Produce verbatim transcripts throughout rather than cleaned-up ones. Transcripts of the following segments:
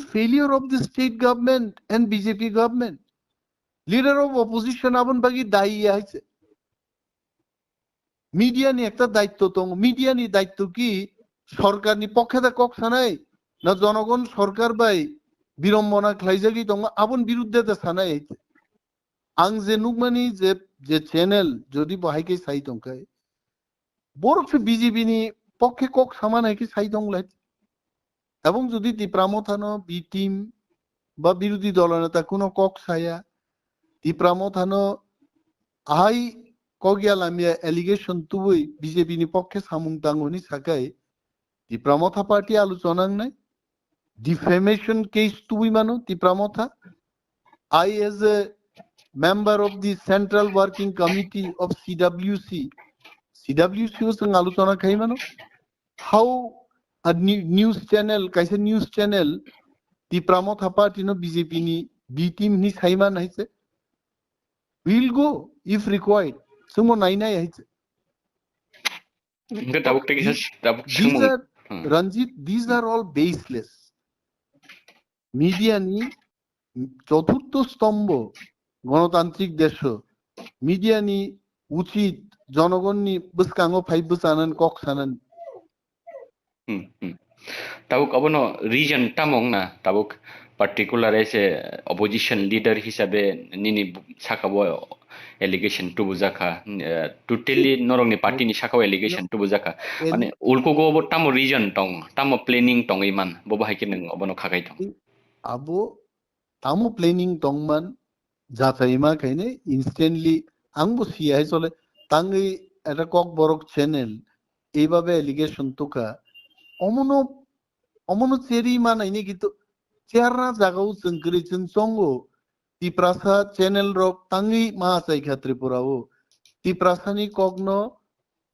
failure of the state government and B J P government. Leader of opposition aboni bagwi dayi ya hai se. Media ni ekta daitto tongo. Media ni daitto ki sorkar ni pokhe da kok sanai, na jonogon sorkar bai birombona khlaijagwi tongo, aboni biruddhe da sanai hai se. Ang je nukmani je, je channel jodi bo hai khe sai tongkhe, borok se B J P ni pokhe kok samani hai khe sai tonglai. Ebong jodi Tipra Motha no B team ba birodhi dolo neta kuno kok saya, Tipra Motha no ahai kok ya lamya allegation tubui B J P ni pokhe samung tango hwnwi sakai, Tipra Motha party aluchona wngnai, defamation case tubui mano Tipra Motha. I as a member of the Central Working Committee of C W C, C W C o chwng aluchona khai mano. How a new, news channel, kaisa news channel, Tipra Motha party no B J P ni B team hwnwi sai man hai se. We'll go if required. Chwngbo nai nai hai se. Hwnkhe tabuk tei kisa These, tabuk these swngmung. are, Hmm. Ranjit, these are all baseless. Media ni choturtho stombho, gonotantrik desho, media ni uchit jonogon ni bwskango phai bwchanan kok sanan. Hmm, hmm. Tabuk abono reason tamo wngna, tabuk particular as a opposition leader hisabe nini saka o allegation tubujakha, eh, totally norokni party ni saka o allegation No, tubujakha. Mane ulkugo bo tamo reason tong, tamo planning tongwi man, bo bahai khe nwng obono khakai thong. Abo tamo planning tongman, jachaima khaine instantly, angbo siya hai chole, tangwi eta kokborok channel, eibabe allegation tuka, omono, omono cheri manaini kintu cherna jagao chwng kwrwi chwng chongo, Tiprasa channel rok tangwi ma achaikha Tripura o, Tiprasani kokno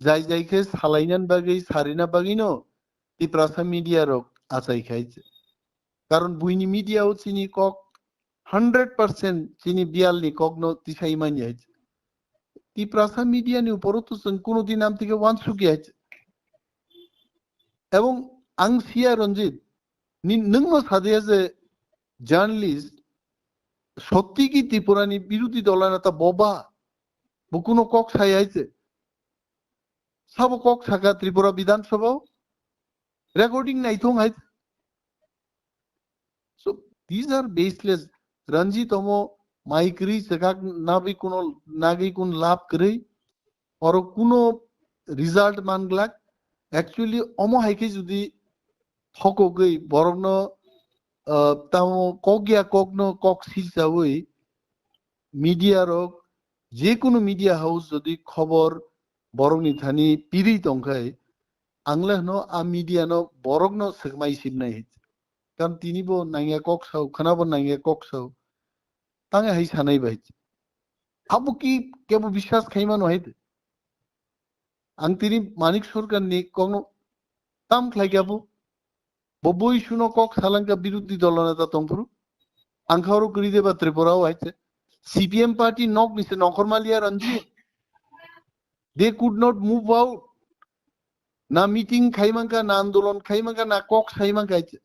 jai jai khe salainani bagwi, sarina bagwino Tiprasa media rok achaikha. Karon buini media o chini kok hundred percent chini biyal ni kok no tisai manya hai. Tiprasa media ni upor o to chwng kuno din amtike wansuk ya hai. Ebong ang siya Ranjit, ni, nwng no sadi as a journalist, sotti ki Tripura ni birodhi dola neta boba, bo kuno kok sai hai se. Sabo kok saka Tripura Bidhan Sabha o? Recording naithong hai. So these are baseless. Ranjit omo maikri sekak nabi kuno nagi kun lab kri. Oro kuno result manglak. Actually omo hai khe jodi thokogwi borokno, ah, tamo kok ya kokno kok silchawi media rok, je kunu media house jodi khobor borokni thani piri tongkhai, ang le hwno a media no borokno swkmai sibnai hai. Karon tini bo nangya kok sao, khwna bo nangya kok sao. Tang hai sanai bai. Abo ki kebo biswas khai mano hai de. Ang tini Manik Sarkar ni kokno tam khlai kha bo. Bo bui suno kok salangka birodhi dolo neta tongphuru. Ang kha oro kwrwi deba Tripura o hai se. C P M party nok ni se nongkhor maliya Ranjit. They could not move out. Na meeting khai mankha, na andolon khai mankha, na kok sai mankha hai se.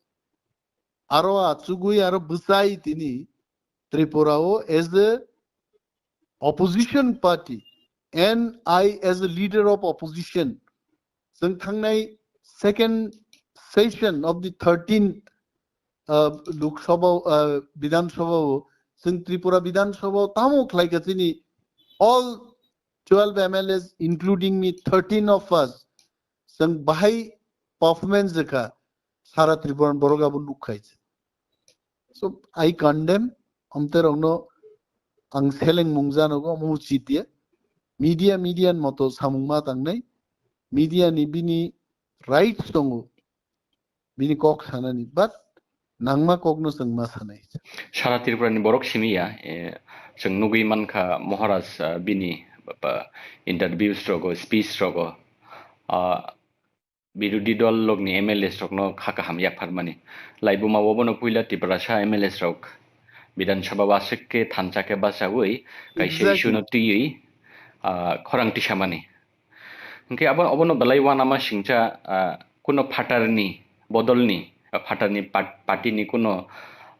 Aro achugwi aro bwchai tini Tripura o as a opposition party and I as a leader of opposition, chwng thangnai second session of the thirteenth, uh, Lok Sabha, uh, Bidhan Sabha o, chwng Tripura Bidhan Sabha o tamo khlai kha chini all twelve M L As, including me, thirteen of us, chwng bahai performance rwkha, sara Tripura ni borok abo nuk khai. So I condemn, omte rokno ang seleng mung janogo, omo uchit ya. Media, media ni moto samung ma tangnai. Media ni bini rights tongo, bini kok sanani, but nangma kokno chwng ma sanai. Sara Tripura ni borok simi ya, eh, chwng nugwi mankha Maharaj, ah, bini, ba, interviews rogo, speech rogo, ah, birodhi dol lokni M L As rokno kha kaham yapharmani. Laibuma obono puila Tiprasa M L As rok Bidhan Sabha o aswk khe thansa khe bachaui kaisa Exactly. issue no twiwi, ah, khorang tisamani. Hwnkhe abo, obono belai uanama singcha, ah, kuno phatarni bodolni phatarni pat-, party ni kuno,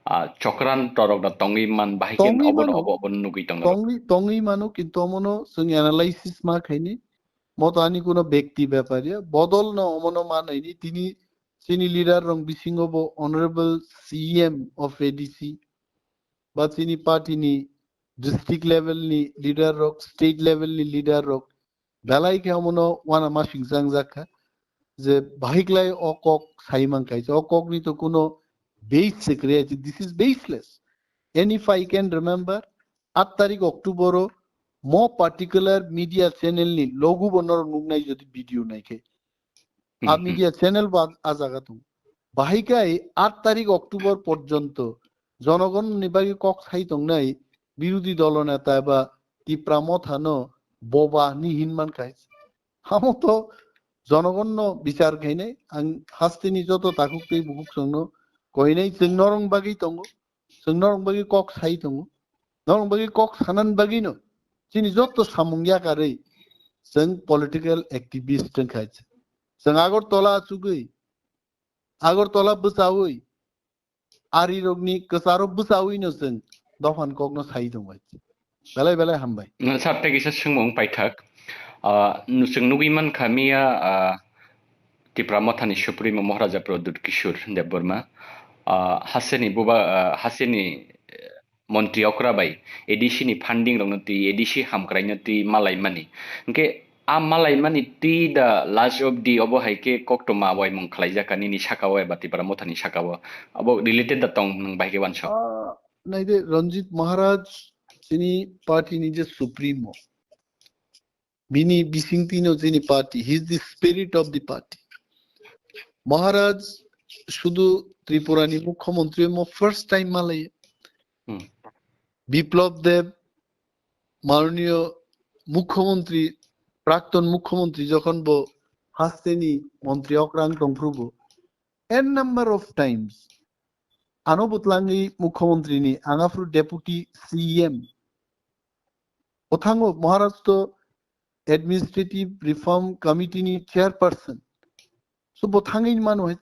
ah, chokran torok da tongwi man bahai khe tongwi obono mano, obo obono nugwi tongna rok. Tongwi, tongwi mano, kintu omono chwng analysis ma khaini. Moto ani kuno bekti bepar ya. Bodol no omono ma naini tini chini leader rong bisingo bo honorable C M of A D C ba chini party ni district level ni leader rok, state level ni leader rok, belai khe omono wana masing chang jak kha je bahiklai o kok sai man kaisa. O kok ni to kuno base se kwrwi, this is baseless. And if I can remember, aat tarik October o mo particular media channel ni logo bo norok nuknai jodi video nai khe. A Hmm, hmm. media channel bo a, a jaga tong. Bahai kai aat tarik October porjonto jonogon ni bagwi kok sai tongnai birodhi dolo neta ba Tipra Motha no boba ni hin man kai. Hamo to jonogon no bichar khainai, ang hasteni joto takhuk tei bukhuk songno koinai chwng norong bagwi tongo. Chwng norok bagwi kok sai tongo. Norok bagwi kok sanan bagwino chini joto samung yakarwi chwng political activist wngkha. Chwng Agartala achugwi, Agartala bwchawi, arirokni kwcharo bwchawino chwng dophani kokno sai tongo. Belai belai hambai. Sir, tei kisa swngmung paithak. Ah, chwng nugwi mankha miya, ah, Tipra Mothani Supremo Maharaja Pradyut Kishore Debbarma, ah, hasteni buba, ah, hasteni, eh, montri okra bai A D C ni funding rokno twi, A D C hamkraino twi malaimani. Hwnkhe a malaimani twi da last of the obo hai khe koktwma waimung khlaijak kha nini saka o eba Tipra Mothani saka o. Abo related da tong nwng bai khe uansuk. Ah, naide Ranjit Maharaj chini party ni je Supremo. Bini bisingtwino chini party, he is the spirit of the party. Maharaj sudu Tripura ni Mukhyamantri mo first time malai. Hmm. Biplab Deb, Mananiya Mukhyamantri, Prakton Mukhyamantri jokhon bo hasteni montri okrang tongphrubo, n number of times ano bwtlangwi Mukhyamantri ni, ang aphuru Deputy C M. Bwthango Maharaj to Administrative Reform Committee ni chairperson. So bwthangwi mano hai.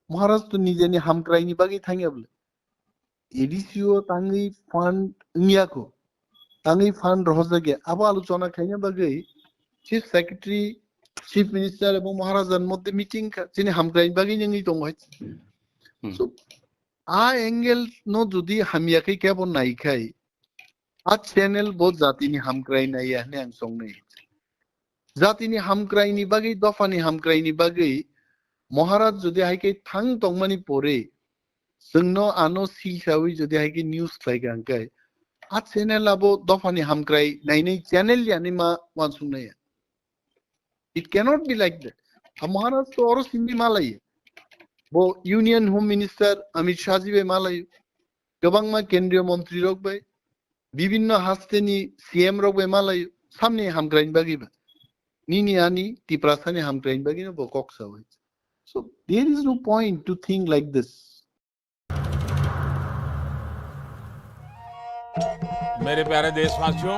Maharaj to nijeni hamkraini bagwi thangya bwle. A D C o tangwi fund wngya kho. Tangwi fund rohorjakya. Abo aluchona khaina bagwi Chief Secretary, Chief Minister ebong Maharajan moddhe meeting kha, chini hamkraini bagwi wngwi tongo hai. Hmm. So, a angle no jodi hamya khe kebo nai khai, a channel bo jatini hamkrai naiya hwnwi ang songnai. Jatini hamkraini bagwi, dophani hamkraini bagwi Maharaj jodi hai khe thang tongmani pore, chwngno ano silsawi jodi hai khe news khlai kha hwnkhe, a channel abo dophani hamkrai nainai channel yani ma uansuknaiya. It cannot be like that. A Maharaj to oro sindi malai. Bo Union Home Minister Amit Shah ji bai malai. Kwbangma kendriya montri rok bai, bibinno hasteni C M rok bai malai. Samni hamkraini bagwi ba. Nini ani Tiprasani hamkraini bagwi no bo kok sawi. So there is no point to think like this. मेरे प्यारे देशवासियों,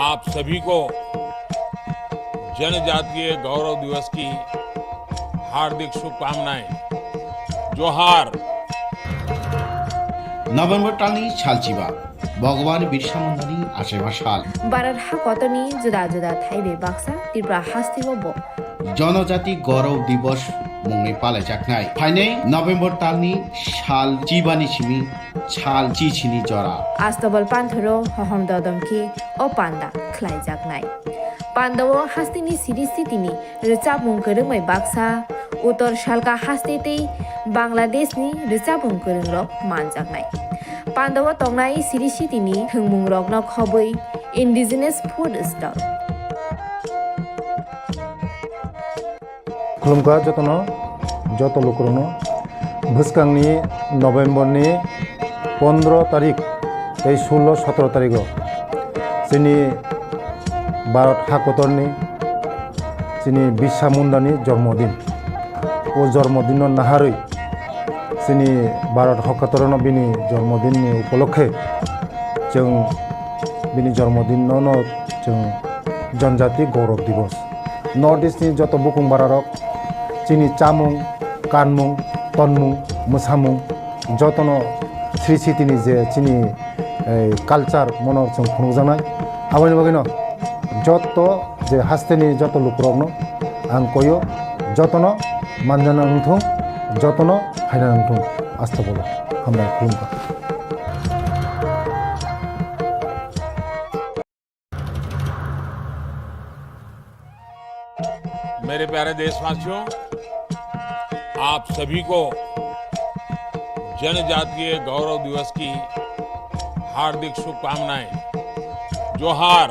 आप सभी को जनजातीय गौरव दिवस की हार्दिक शुभकामनाएं। जोहार। November talni salchiba, Bhagwan Birsa Mundani achaiba sal. Bharat hakotorni juda juda thaibai baksa Tripura hasteo bo. Jonojati Gorov Divas mungwi palaijaknai. Phainai November talni sal chibani simi sal chichini jora. Astabal panthoro hohom dodom khe o panda khlaijaknai. Pandao hasteni siri sitini rwchapmung kwrwngbai baksa, Uttor Salka haste tei Bangladeshni rwchapmung kwrwngrok manjaknai. Pandao tongnai siri sitini thwngmungrokno khobwi Indigenous Food Stall. Khulumkha jotono, joto lukurokno. Bwskangni November ni pondro tarik tei sullo sotro tarigo chini Bharat hakotorni chini Birsa Mundani jormodin. O jormodinno naharwi chini Bharat hakotorno bini jormodinni upolokhe chwng bini jormodinno no chwng Janjati Gaurav Divas. North East ni joto bukung bararok Chini chamung, kanmung, tonmung, mwsamung, jotono Sri Sitini je chini, eh, culture mono chwng phunukjaknai. Aboni bagwino joto je hasteni joto lukurokno ang koyo, jotono manjana wngthung, jotono phaina wngthung. Astagfirullah. Hambai, khulumkha. मेरे प्यारे देशवासियों, आप सभी को जनजातीय गौरव दिवस की हार्दिक शुभकामनाएं। जोहार।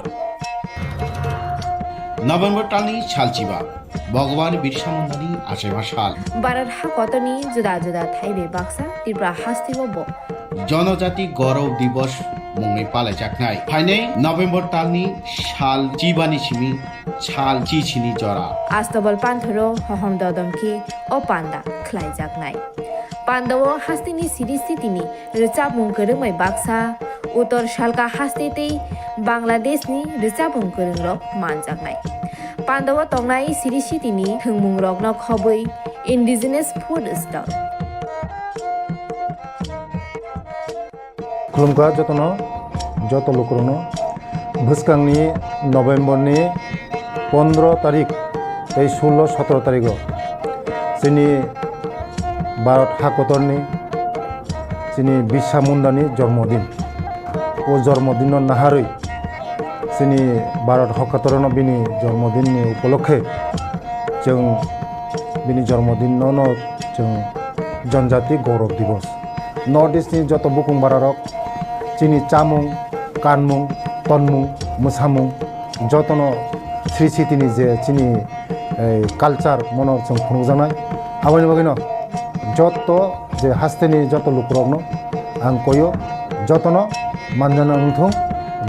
November talni salchiba, Bhagwan Birsa Mundani achaima sal. Bharat ha kotorni juda juda thaibai baksa Tripura hasteo bo. Jonojati Gaurav Divas mungwi palaijaknai. Phainai November talni sal chibani simi sal chichini jora. Astabal panthoro hohom dodom khe o panda khlaijaknai. Pandao hasteni siri sitini rwchapmung kwrwngbai baksa, Uttor Salka haste tei Bangladeshni rwchapmung kwrwngrok manjaknai. Pandao tongnai siri sitini thwngmungrokno khobwi indigenous food stall. Khulumkha jotono, joto lukurokno. Bwskangni November ni pondro tarik tei sullo sotro tarigo chini Bharat hakotorni chini Birsa Mundani jormodin. O jormodinno naharwi chini Bharat hakotorno bini jormodinni upolokhe chwng bini jormodinno no chwng Janjati Gaurav Divas. North East ni joto bukung bararok chini chamung, kanmung, tonmung, mwsamung jotono Sri Sitini je chini, eh, culture mono chwng phunukjaknai. Aboni bagwino joto je hasteni joto lukurokno ang koyo, jotono manjana wngthung,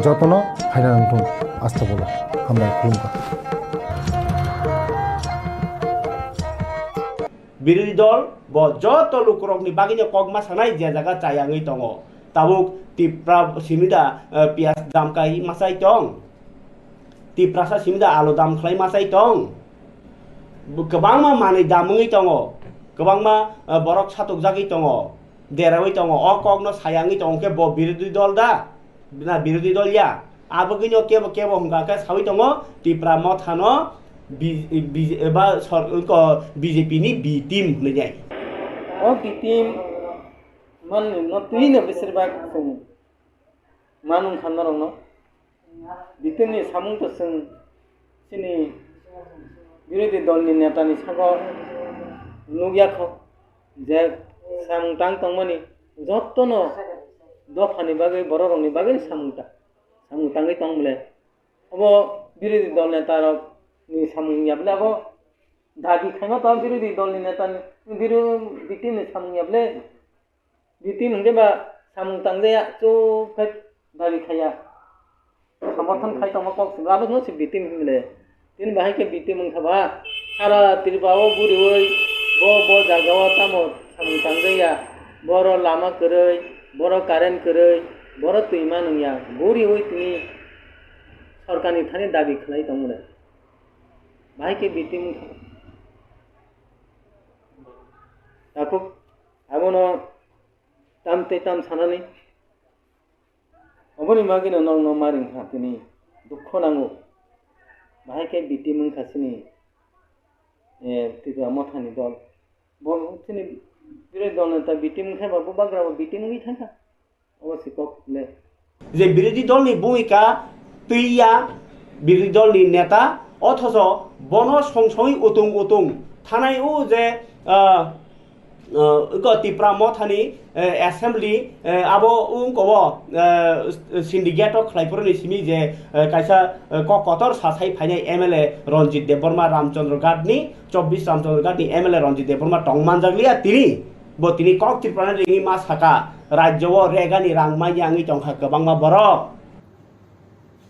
jotono phaina wngthung. Astagfirullah. Hambai, khulumkha. Birodhi dol bo joto lukurokni bagwino kokma sanai je jaga chaya wngwi tongo. Tabuk Tipra simida, eh, piyaj dam kai masai tong. Tiprasa simida alu dam khlai masai tong. Bo kwbangma manwi dam wngwi tongo. Kwbangma, eh, borok satokjagwi tongo. Derawi tongo. O kokno saya wngwi tongo khe bo birodhi dol da? Na birodhi dol ya? Abagwino kebo kebo hwnkha khe sawi tongo Tipra mothano bi-, bi-, eba sor-, ko B J P ni B team hwnwi nai. O B team manwi no twi no besir bak chwng manung kha norok no. B team ni samung to chwng chini birodhi dol ni neta ni sago nukya kho. Je samung tang tongmani jotono dophani bagwi bororokni bagwi samung ta-, samung tangwi tong bole. Obo birodhi dol netarokni samung ya bole, abo dabi khaima tong birodhi dolni netani, biro-, B team ni samung ya bole. B team hwnkhe ba samung tangjaya chuk khe dabi khaiya. Samorthon khai tongma kok sibla abo no se B team hwnle. Tini bahai khe B team wngkha ba. Sara Tripura o guriwi bo bo jaga o tamo samung tangjaya. Boro lama kwrwi, boro current kwrwi, boro twima nungya. Guriwi tini sorkarni thani dabi khlai tongmani. Bahai khe B team wngkha. Takhuk abono tam tei tam sanani. Oboni bagwino nokno maring kha tini dukho nango. Bahai khe B team wngkha chini, eh, Tripura mothani dol. Bo chini birodhi dol neta B team wngkha ba bubagra bo B team wngwi thangkha. Obo se kok le. Je birodhi dol ni bhumika twi ya birodhi dol ni neta, othocho bono song songwi utung utung thanai o je, ah, ah, iko Tipra mothani, eh, assembly, eh, abo wngkobo, eh, syndicate o khlai phuru ni simi je, eh, kaisa, eh, kok kotor sa sai phainai M L A Ranjit Debbarma Ramchandra Ghat ni, chobbish Ramchandra Ghat ni M L A Ranjit Debbarma tong manjak liya tini. Bo tini kok Tripura ni ringwi ma saka, rajyo o regani rang manya wngwi tongkha kwbangma borok.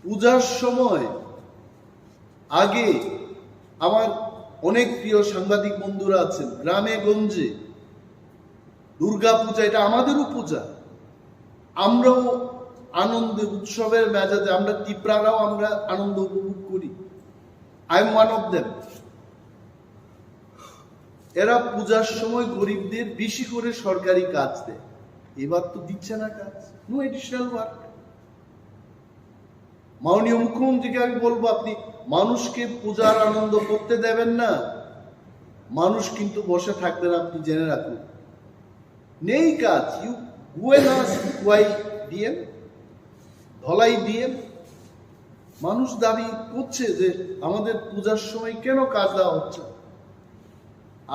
পূজার সময় আগে আমার অনেক প্রিয় সাংবাদিক বন্ধুরা আছেন, গ্রামে গঞ্জে দুর্গা পূজা এটা আমাদেরও পূজা, আমরাও আনন্দে উৎসবের মেজাজে আমরা তিপ্রারাও আমরা আনন্দ উপভোগ করি। I am one of them. এরা পূজার সময় গরিবদের বেশি করে সরকারি কাজ দেয়, এবার তো দিচ্ছে না কাজ, নো অ্যাডিশনাল ওয়ার্ক। মাননীয় মুখ্যমন্ত্রীকে আমি বলবো, আপনি মানুষকে পূজার আনন্দ করতে দেবেন না, মানুষ কিন্তু বসে থাকবেন, আপনি জেনে রাখুন। নেই কাজ, ইউ বুয়েনাস কুয়াই দিয়েন, ধলাই দিয়েন। মানুষ দাবি করছে যে আমাদের পূজার সময় কেন কাজ দেওয়া হচ্ছে না?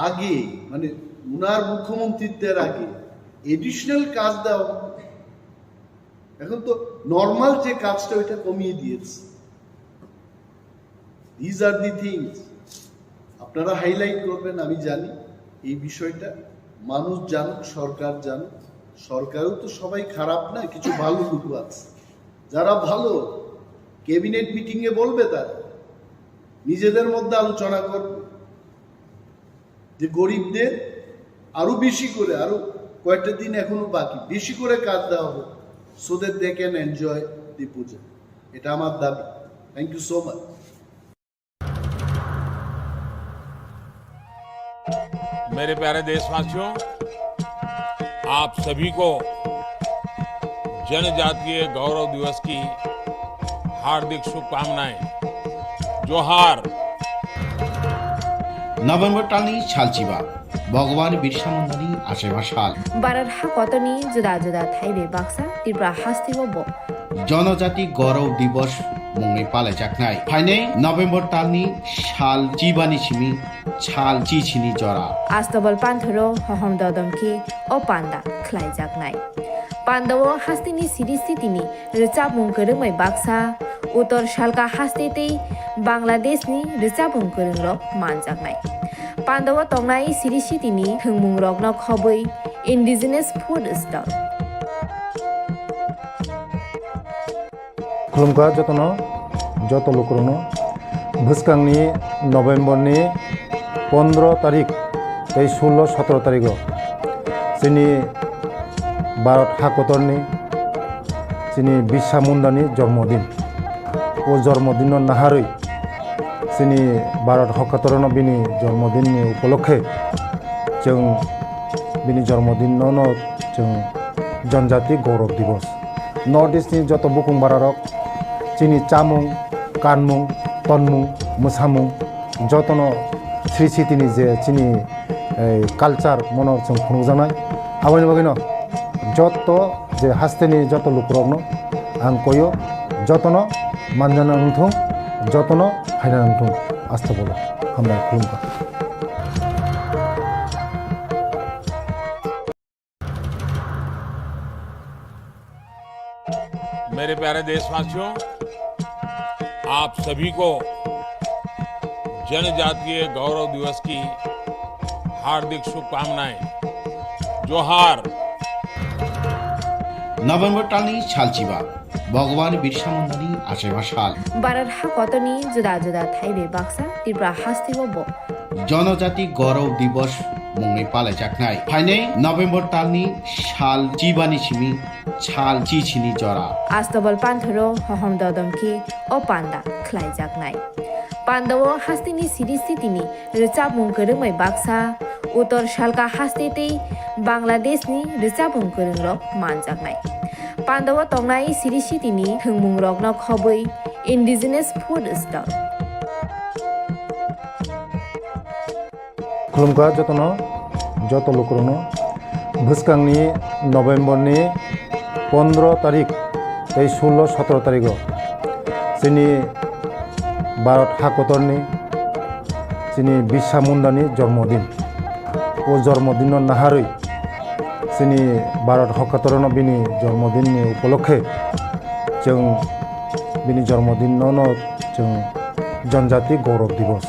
আগে, মানে, উনার মুখ্যমন্ত্রীত্বের আগে অ্যাডিশনাল কাজ দেওয়া হতো। এখন তো নর্মাল যে কাজটা, ওইটা কমিয়ে দিয়েছে। These are the things আপনারা হাইলাইট করবেন, আমি জানি এই বিষয়টা। মানুষ জানুক, সরকার জানুক। সরকারও তো সবাই খারাপ না, কিছু ভালো লোক আছে। যারা ভালো, ক্যাবিনেট মিটিং এ বলবে, তারা নিজেদের মধ্যে আলোচনা করবে যে গরিবদের আরো বেশি করে, আরো কয়েকটা দিন এখনো বাকি, বেশি করে কাজ দেওয়া হোক, so that they can enjoy the puja। এটা আমার দাবি। Thank you so much। मेरे प्यारे देशवासियों, आप सभी को जनजातीय गौरव दिवस की हार्दिक शुभकामनाएं। जोहार। November talni salchiba, Bhagwan Birsa Mundani achaiba sal. Bharat hakotorni juda juda thai bai baksa Tripura hasteo bo. Jonojati Gaurav Divas mungwi palaijaknai. Phainai November talni sal chibani simi sal chichini jora. Astobal panthoro hohom dodom khe o panda khlaijaknai. Pandao hasteni siri sitini rwchapmung kwrwngbai baksa, Uttor Salka haste tei Bangladeshni rwchapmung kwrwngrok manjaknai. Pandao tongnai siri sitini thwngmungrokno khobwi Indigenous Food Stall. Khulumkha jotono, joto lukurokno. Bwskangni November ni pondro tarik tei sullo sotro tarigo chini Bharat hakotorni chini Birsa Mundani jormodin. O jormodinno naharwi chini Bharat hakotorno bini jormodinni upolokhe chwng bini jormodinno no chwng Janjati Gaurav Divas. North East ni joto bukung bararok chini chamung, kanmung, tonmung, mwsamung jotono Sri Sitini je chini culture mono chwng phunukjaknai. Aboni bagwino joto je hasteni joto lukurokno ang koyo jotono manjana wngthung, jotono phaina wngthung. Asta bolo hambai khulumkha. मेरे प्यारे देशवासियों, आप सभी को जनजातीय गौरव दिवस की हार्दिक शुभकामनाएं। जोहार। November talni salchiba, Bhagwan Birsa Mundani achaiba sal. Bharat hakotorni juda juda thai bai baksa Tripura hasteo bo. Janajati Gaurav Divas mungwi palaijaknai. Phainai November talni sal chibani simi sal chichini jora. Astobal panthoro hohom dodom khe o panda khlaijaknai. Pandao hasteni siri sitini rwchapmung kwrwngbai baksa, Uttor Salka haste tei Bangladeshni rwchapmung kwrwngrok manjaknai. Pandao tongnai siri sitini thwngmungrokno khobwi Indigenous Food Stall. Khulumkha jotono, joto lukurokno. Bwskangni November ni pondro tarik tei sullo sotro tarigo chini Bharat hakotorni chini Birsa Mundani jormodin. O jormodinno naharwi chini Bharat hakotorno bini jormodinni upolokhe chwng bini jormodinno no chwng Janjati Gaurav Divas.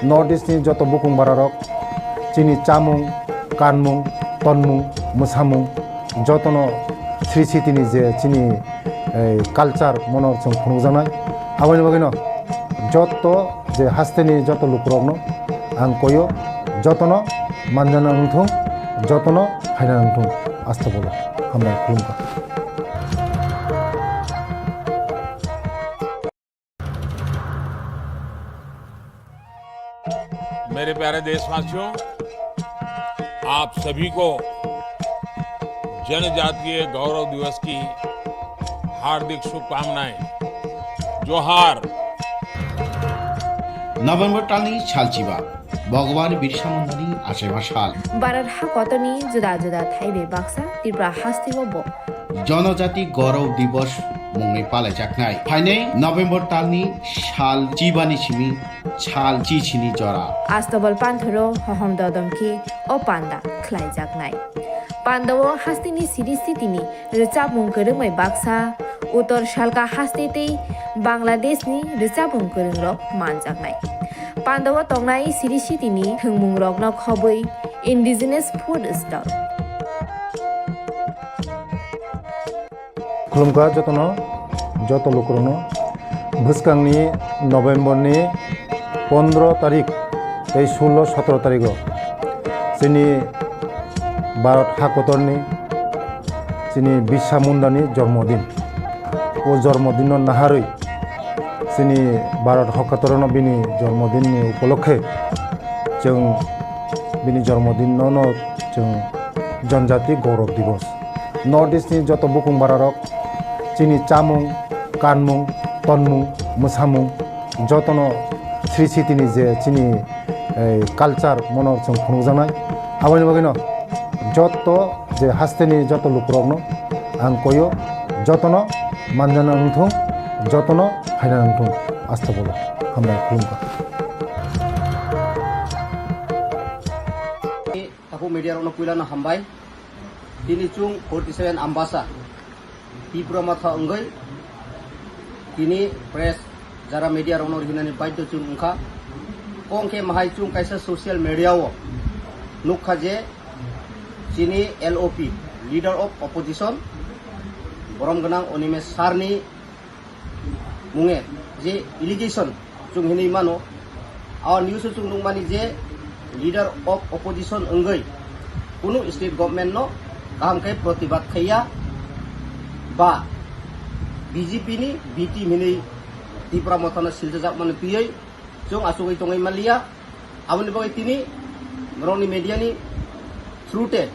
North East ni joto bukung bararok chini chamung, kanmung, tonmung, mwsamung jotono Sri Sitini je chini culture mono chwng phunukjaknai. Aboni bagwino joto je hasteni joto lukurokno ang koyo jotono manjana wngthung, jotono phaina wngthung. Asta bolo hambai khulumkha. मेरे प्यारे देशवासियों, आप सभी को जनजातीय गौरव दिवस की हार्दिक शुभकामनाएं। जोहार। November talni salchiba, Bhagwan Birsa Mundani achaima sal. Bharat hakotorni juda juda thaibai baksa Tripura hasteo bo Jonojati Gaurav Divas mungwi palaijaknai. Phainai November talni sal chibani simi sal chichini jora. Astobal panthoro hohom dodom khe o panda khlaijaknai. Pandao hasteni siri sitini rwchapmung kwrwngbai baksa, Uttor Salka haste tei Bangladeshni rwchapmung kwrwngrok manjaknai. Pandao tongnai siri sitini thwngmungrokno khobwi indigenous food stall. Khulumkha jotono, joto lukurokno. Bwskangni November ni pondro tarik tei sullo sotro tarigo chini Bharat hakotorni chini Birsa Mundani jormodin. O jormodinno naharwi chini Bharat hakotorno bini jormodinni upolokhe chwng bini jormodinno no chwng Janjati Gaurav Divas. North East ni joto bukung bararok chini chamung, kanmung, tonmung, mwsamung jotono sri sitini je chini, eh, culture mono chwng phunukjaknai. Aboni bagwino joto je hasteni joto lukurokno ang koyo, jotono manjana wngthung, jotono phaina wngthung. Astobolo hambai khulumkha. Takhuk media rokno puilano hambai. Tini chwng forty seven Ambasa Tipra Motha wngwi tini press jara media rokno rihinani baidhyo chwng wngkha. Kong khe mahai chwng kaisa social media o nukha je chini L O P, Leader of Opposition, borom gwnang Animesh Sir ni munge je allegation chwng hinwi mano, a news o chwng nukmani je Leader of Opposition wngwi kunu state government no kaham khe protibad khaiya ba B J P ni B team hinwi Tipra Motha no silchajakmani twiwi chwng achugwi tongwi manliya. Aboni bagwi tini norokni media ni through te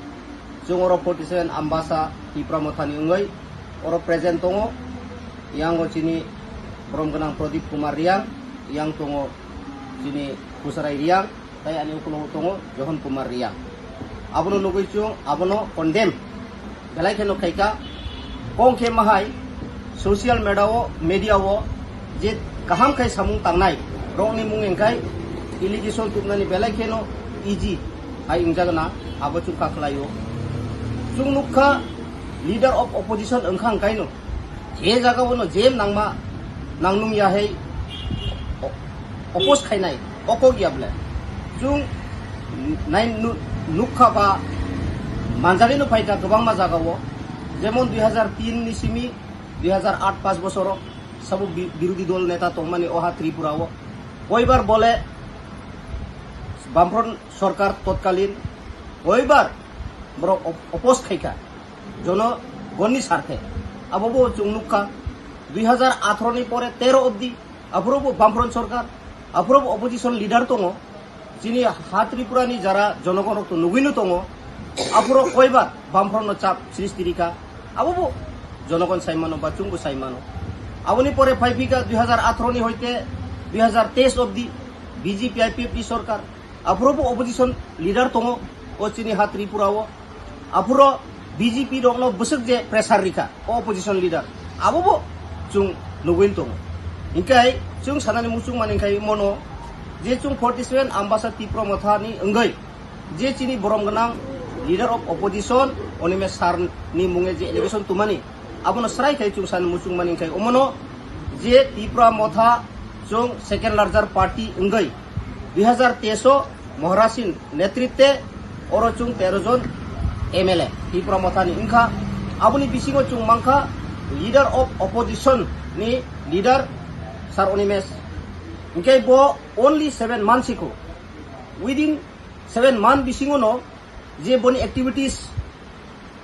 chwng oro forty seven Ambasa Tipra Motha ni wngwi oro present tongo. Yang o chini borom gwnang Pradip Kumar Reang, yang tongo chini Pusarai Reang, tei ani ukulogo tongo Johon Kumar Reang. Abono nugwi chwng abono condemn belai kheno khaikha. Kong khe mahai social media o, media o je kaham khai samung tangnai rokni mung wngkhai allegation tubnani belai kheno easy hai wngjakna abo chwng kakhlaio. Chwng nukha Leader of Opposition wngkha wngkaino je jaga bono je nangma nangnung ya hai o-, oppose khainai. Okok ya ble. Chwng nai nu-, nukha ba manjagwi no phaikha kwbangma jagao. Jemon dui hazar tin ni simi dui hazar aat pas bosoro sabo bi-, birodhi dol neta tongmani oha Tripura o. Koibar bole Bamfront sorkar totkalin koibar borok op-, oppose khaikha jonogonni sarthe. Abo bo chwng nukha dui hazar atharo ni pore tero obdi aphuru bo Bamfront sorkar, aphuru bo opposition leader tongo. Chini ha Tripura ni jara jonogon rok to nugwi no tongo. Aphuru koibar Bamfront no chap srishti rikha. Abo bo jonogon sai mano ba chwngbo sai mano. Aboni pore phai phika dui hazar atharo ni hoite dui hazar teis obdi B J P I P F T sorkar. Aphuru bo opposition leader tongo o chini ha Tripura o. Aphuru B J P rokno bwswk je pressure rikha o opposition leader, abo bo chwng nugwi tongo. Hinkhe chwng sanani muchung mani khai mono je chwng forty seven Ambasa Tipra Motha ni wngwi je chini borom gwnang leader of opposition Animesh Sir ni munge je allegation tumani, abono srai khai chwng sani muchung mani khai omono je Tipra Motha chwng second larger party wngwi dui hazar teis o Maharaj ni netritwe oro chwng tero jon M L A Tipra Motha ni wngkha. Aboni bisingo chwng mankha leader of opposition ni leader Sir Animesh. Hinkhe bo only seven months ikho. Within seven month bisingo no je boni activities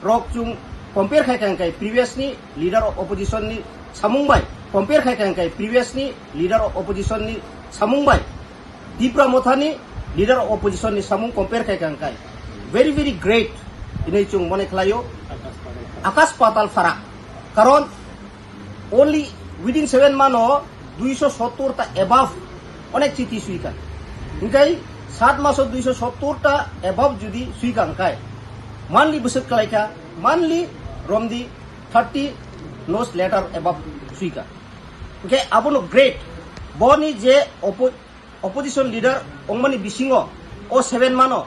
rok chwng compare khai kha hwnkhe previous ni leader of opposition ni samung bai compare khai kha hwnkhe previous ni leader of opposition ni samung bai Tipra Motha ni leader of opposition ni samung compare khai kha hwnkhe Very, very great hinwi chwng mone khlaio. Akash patal pharak. Karon only within seven month o duiso sottor ta above onek chithi swikha. Hinkhe sat maso duiso sottor ta above jodi swikha hinkhe monthly bwswk khlaikha, monthly romdi thirty nos letter above swikha. Hinkhe abono great. Boni je oppo-, opposition leader ongmani bisingo o seven month o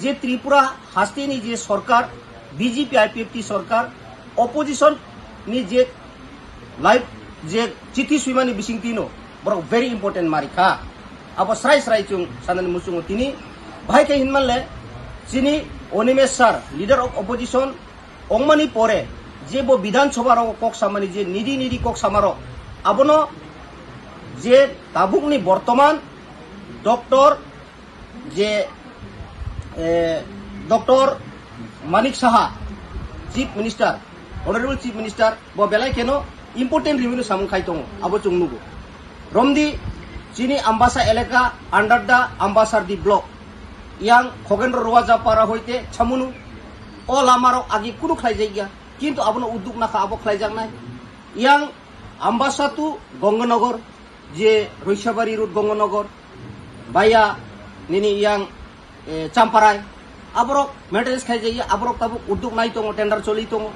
je Tripura hasteni je sorkar, B J P I P F T sorkar, opposition ni je live je chithi swimani bisingtwi no borok very important marikha. Abo srai srai chwng sanani muchungo tini bahai khe hinmanle chini Animesh sir, leader of opposition, ongmani pore je bo Bidhan Sabha rok kok samani je nidi nidi kok samarok abono je tabukni bortoman Doctor je, eh, Doctor Manik Saha, Chief Minister, Honorable Chief Minister, bo belai kheno important review ni samung khai tongo, abo chwng nugo. Romdi chini Ambasa elaka under the Ambasardi block, yang Khogendro Roaja para hoite Chamunu, o lama rok agi kunu khlai jai ya, kintu abono udduk nakha, abo khlai jak nai. Yang Ambasa to Ganganagar, je Roisabari road Ganganagar, via nini yang, eh, Champarai, aborok maintenance khai jaiya, aborok tabuk udduk nai tongo, tender choli tongo.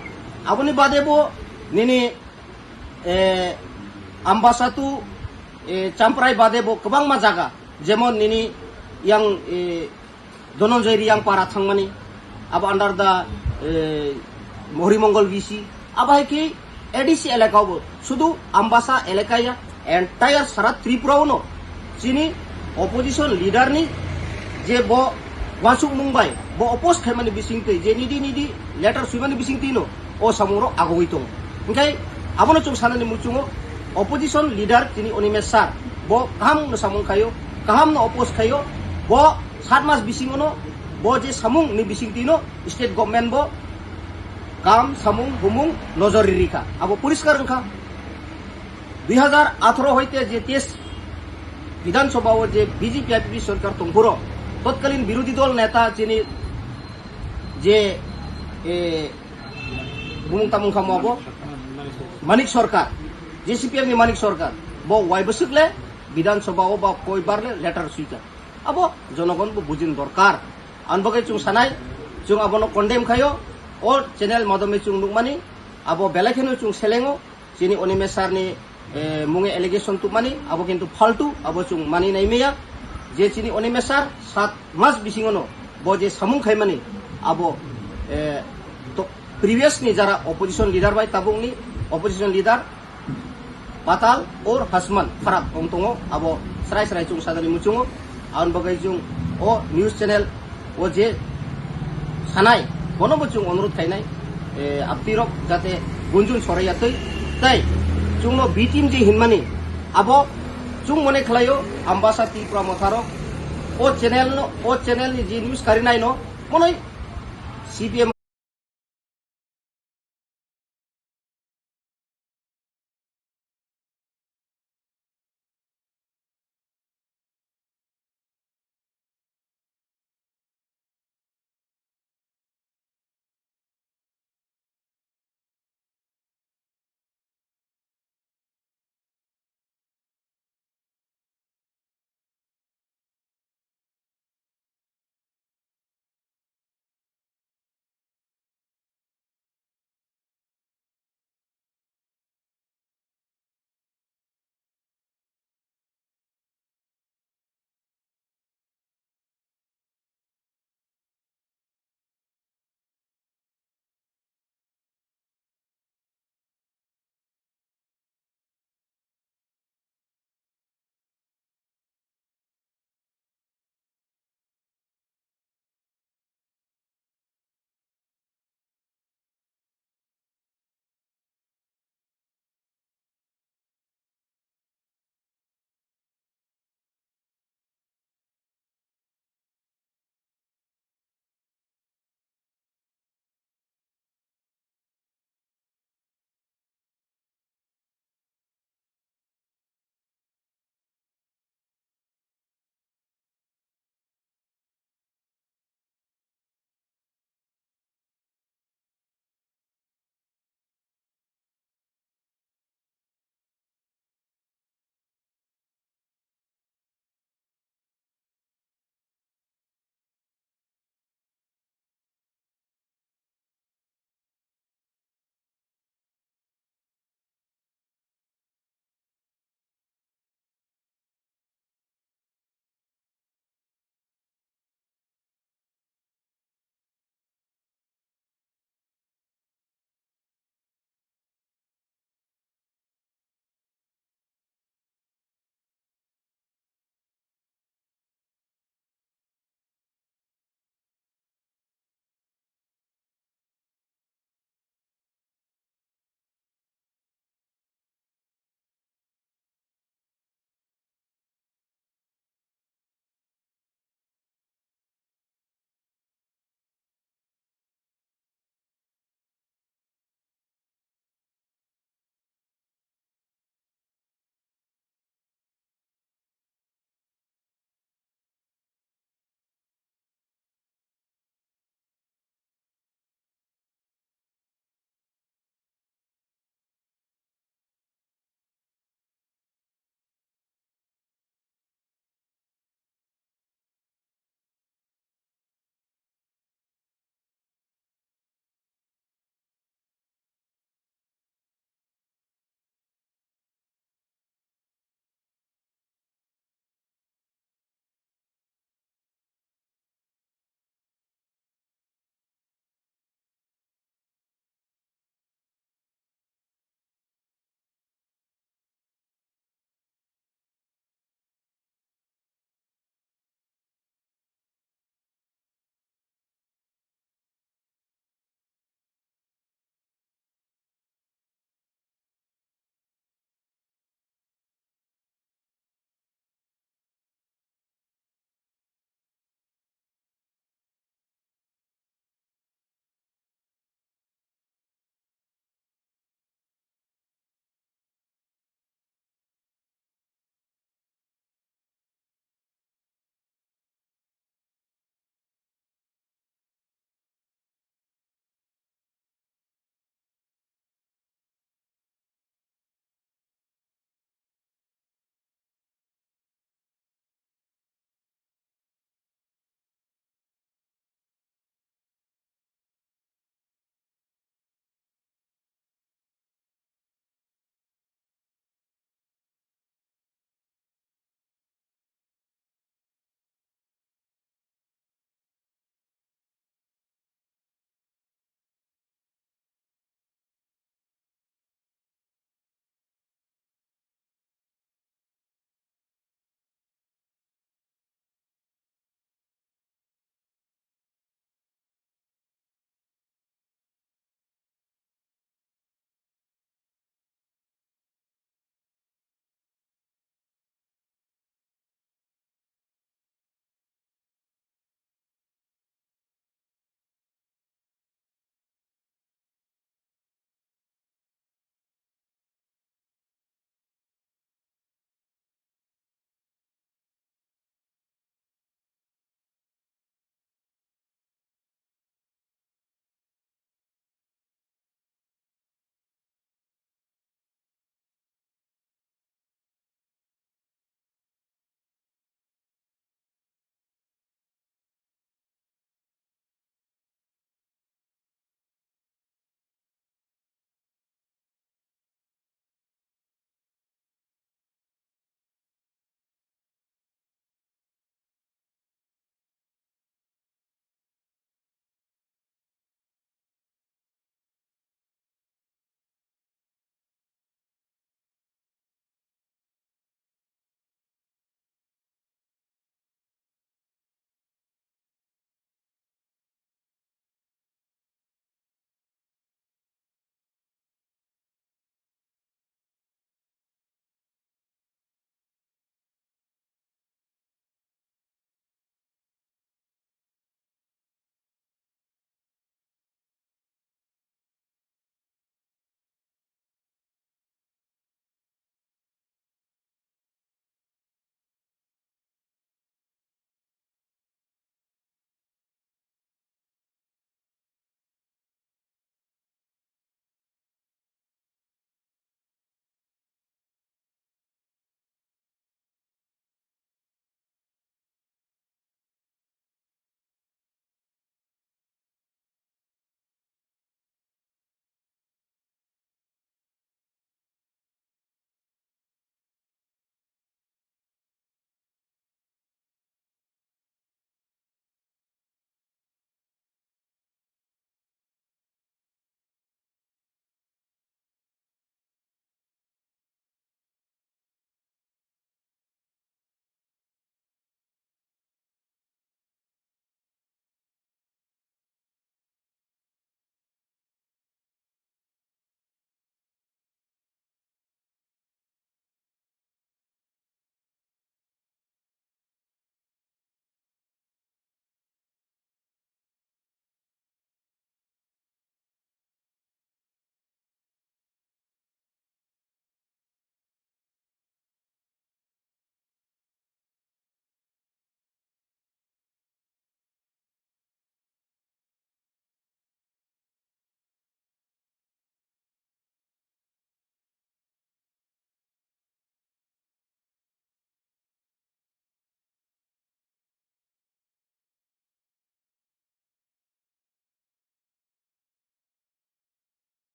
Aboni bade bo nini, eh, Ambasa to, eh, Champarai bade bo kwbangma jaga, jemon nini yang, eh, Dhananjay Reang para thangmani, abo under the, eh, Mohri Mongol V C, abo hai khe A D C elaka bo, sudu Ambasa elaka ya, entire sara Tripura uno chini opposition leader ni je bo wansukmung bai, bo oppose khaimani bisingtwi, je nidi nidi letter swimani bisingtwi no o samung rok agogwi tongo. Hinkhe abono chwng sanani muchungo opposition leader chini Animesh sir, bo kaham no samung khaio, kaham no oppose khaio, bo sat mas bisingo no bo je samung ni bisingtwi no state government bo kam samung bumung nojor riri kha, abo poriskar wngkha. Dui hajar atharo hoite je teis Bidhan Sabha o je B J P I P F T sorkar tongphuru, totkalin birodhi dol neta chini je, eh, bumung tamung kha mo abo Manik Sarkar, je C P M ni Manik Sarkar, bo wai bwswk le Bidhan Sabha o ba koi bar le letter swikha. Abo jonogon bo bujin dorkar. Ang bagwi chwng sanai, chwng abono condemn khaio, o channel madhyome chwng nukmani, abo belai kheno chwng selengo, chini Animesh sir ni, eh, munge allegation tubmani, abo kintu faltu, abo chwng mani nai maya, je chini Animesh sir sat mas bisingono bo je samung khaimani, abo, eh, to previous ni jara opposition leader bai tabukni opposition leader Patal or Hasman pharak wng tongo, abo srai srai chwng sajani muchungo. Aboni bagwi chwng o news channel o je sanai, bono bo chwng onurodh khainai, eh, aptirok jate gunjun soraiya twi, tai chwngno B team je hinmani, abo chwng mone khlaio Ambasa Tipra Motharok o channel no, o channel ni je news karinai no monoi C P M